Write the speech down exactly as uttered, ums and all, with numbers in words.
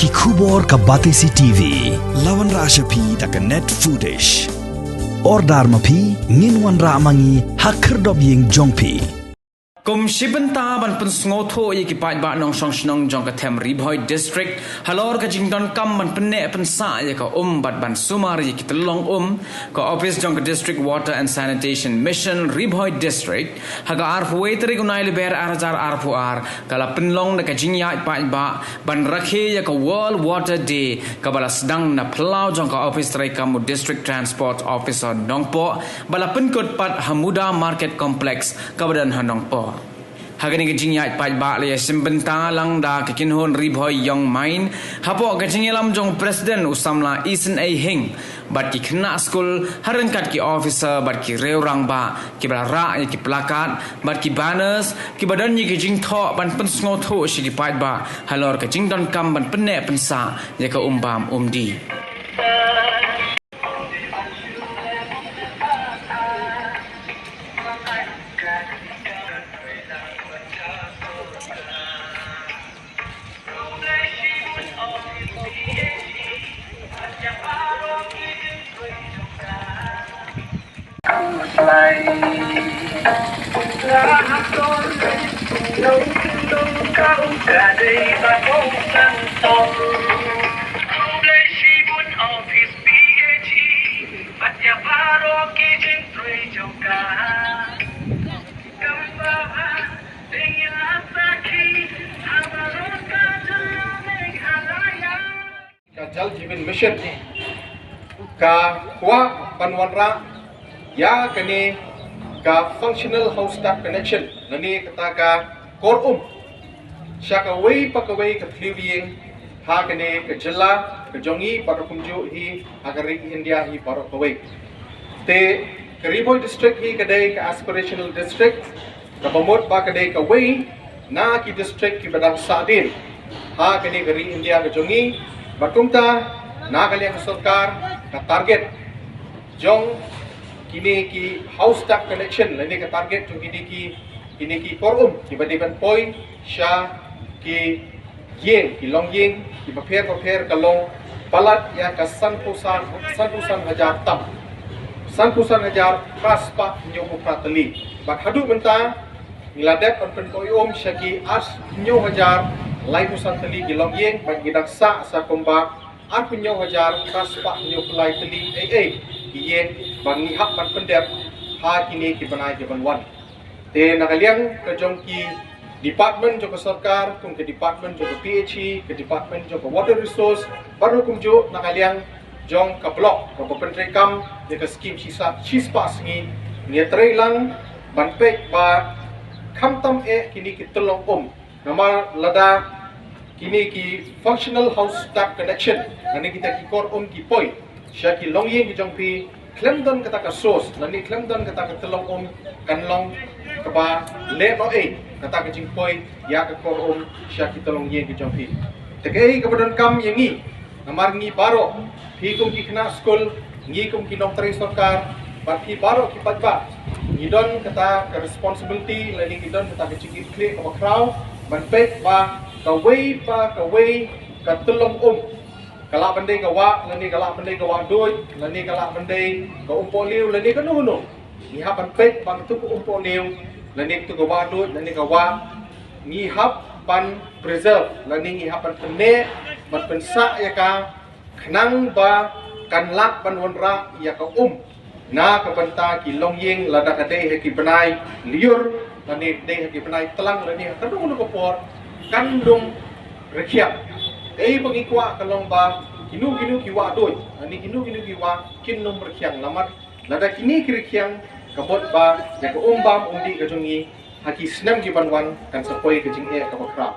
Ki khubor ka Batesi T V. La wanrah sha phi da ka Net Foodish. Order ma phi, ngin wanrah ma ngi ha khyrdop ïing jong phi. Kum shi bynta ban pynsngewthuh ïa ki paidbah nongshong shnong jong ka them Ri Bhoi District halor ka jingdonkam ban pynneh pynsah ïa ka um bad ban sumar ïa ki tyllong um, ka ophis jong ka District Water and Sanitation Mission Ri Bhoi District ha ka arphew wei tarik u Nailyber ar hajar arphew ar ka la pynlong da ka jingïaid paidbah ban rakhe ïa ka World Water Day kaba la sdang na phyllaw jong ka ophis treikam u District Transport Officer Nongpoh, ba la pynkut pat ha Muda Market Complex kaba don ha Nongpoh. Ha kane ka jingïaid paidbah la ïashim bynta lang da ka kynhun Ri Bhoi Young Mind hapoh ka jingïalam jong u President u samla Isynei Hing bad ki khynnah skul ha ryngkat ki officer bad ki riew rangbah kiba la rah ïa ki plakat bad ki banners kiba don ïa ki jingthoh ban pynsngewthuh sha ki paidbah halor ka jingdonkam ban pynneh pynsah ïa ka um bam um dih. Ka Jal Jeevan Mission ka kwah ban wanrah ïa kane ka functional house tap connection lane kata ka kor um sha kawei pa kawei ka thliew ïing ha kane ka jylla ka jong ngi bad kumjuh hi ha ka ri India hi baroh kawei. Te ka Ri Bhoi District hi ka dei ka aspirational district, kaba mut ba ka dei kawei na ki district kiba dang sahdien ha kane ka ri India ka jong ngi. Bad kumta na ka liang ka sorkar ka target jong kine ki house tap connection lane ka target jong kine ki, kine ki kor um kiba dei ban poi sha ki ïing, ki longïing kiba pher bapher ka long palat ïa ka sanphew san, sanphew san hajar tam, sanphew san hajar phra spah hynñiewphew phra tylli. Bad haduh mynta ngi la dep ban pynpoi um sha ki arphew hynñiew hajar laiphew san tylli ki longïing bad ngi dang sah sa kumba arphew hynñiew hajar phra spah hynñiewphew lai tylli ei ei ki ïing ba ngi hap ban pyndep ha kine ki bnai ki ban wan. Te na ka liang ka jong ki department jong ka sorkar kum ka department jong ka P H E, ka department jong ka water resource, bad ruh kumjuh na ka liang jong ka block kaba pyntreikam ïa ka skim shi sa, shi spah sngi, ngi ïatrei lang ban peit ba khamtam eh kine ki tyllong um. Namar lada kine ki functional house tap connection lane kita ki kor um ki poi sha ki longïing ki jong phi, khlem don kata ka source lane khlem don kata ka tyllong um, kan long kaba leh noh ei kata ka jingpoi ïa ka kor um sha ki tyllong ïing ki jong phi. Te kaei kaba donkam ïa ngi, namar ngi baroh, phi kum ki khynnah skul, ngi kum ki nongtrei sorkar bad phi baroh ki paidbah, ngi don kata ka responsibility lane ngi don kata ka jingkitkhlieh kaba khraw ban peit ba kawei pa kawei ka tyllong um, ka lah ban dei ka wah lane ka lah ban dei ka wah duid lane ka lah ban dei ka umpohliew lane kano kano, ngi hap ban peit ba katu ka umpohliew lane katu ka wah duid lane ka wah, ngi hap ban preserve lane ngi hap ban pynneh ban pynsah ïa ka khnang ba kan lah ban wanrah ïa ka um na ka bynta ki longïing, lada ka dei ha ki bnai lyiur lane dei ha ki bnai tlang lane ha kano kano ka por kan ym rkhiang. Kaei ba ngi kwah ka long ba kino kino ki wah duid lane kino kino ki wah kin ym rkhiang, namar lada kine ki rkhiang ka mut ba ïa ka um bam um dih ka jong ngi ha ki snem ki ban wan kan sa poi ka jingeh kaba khraw.